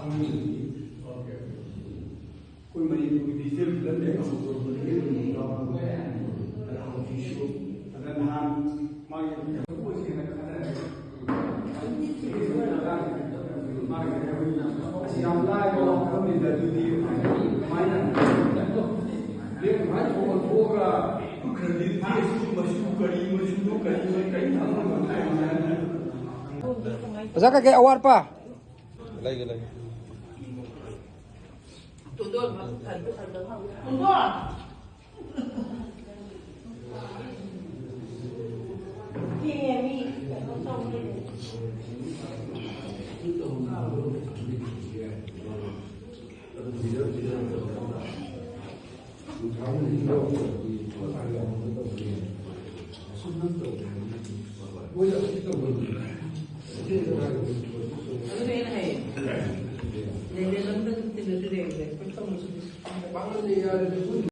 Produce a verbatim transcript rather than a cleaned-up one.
ꯑꯩꯈꯣꯏ ꯃꯅꯤꯄꯨꯔꯒꯤ digital film ꯂꯩ, ꯃꯅꯤꯄꯨꯔꯗꯒꯤ ꯑꯗꯨꯝ ꯌꯥꯎꯔꯝꯕ ꯌꯥꯏ꯫ ꯑꯗ ꯍꯧꯖꯤꯛꯁꯨ, ꯑꯗ ꯅꯍꯥꯟ ꯃꯥꯒꯤ ꯑꯣꯏꯁꯦꯅ ꯈꯟꯅꯔꯦ꯫ ꯑꯁꯤ ꯌꯥꯝ ꯂꯥꯏꯕ ꯋꯥꯐꯝꯅꯤꯗ, ꯑꯗꯨꯗꯤ ꯀꯃꯥꯏꯅ? ꯕ꯭ꯂꯦꯛ ꯑꯦꯟ ꯋꯥꯏꯠ ꯊꯣꯛꯑ ꯊꯣꯛꯑꯒ ꯎꯠꯈ꯭ꯔꯗꯤ ꯇꯦꯁꯁꯨ ꯃꯆꯨ ꯀꯔꯤ ꯃꯆꯨꯅꯣ ꯀꯔꯤꯅꯣ ꯀꯔꯤꯝ ꯈꯪꯉꯝꯃꯣꯏ꯫ ꯑꯣꯖꯥ, ꯀꯩꯀꯩ ꯑꯋꯥꯠꯄ? ꯂꯩꯒꯦ, ꯂꯩꯒꯦ꯫ ꯇꯣꯟꯗꯣꯟ, ꯇꯣꯟꯗꯣꯟ꯫ ꯊꯦꯡꯉꯦ, ꯃꯤ ꯀꯩꯅꯣ ꯇꯧꯔꯦ꯫ ꯑꯗꯨꯅꯦ ꯑꯩꯅ ꯍꯥꯏꯌꯦ꯫ ꯂꯦꯂꯦ ꯂꯝꯗ ꯑꯗꯨꯝ ꯇꯤꯟꯅꯗ꯭ꯔꯦ, ꯑꯩꯈꯣꯏ ꯇꯧꯔꯁꯨ꯫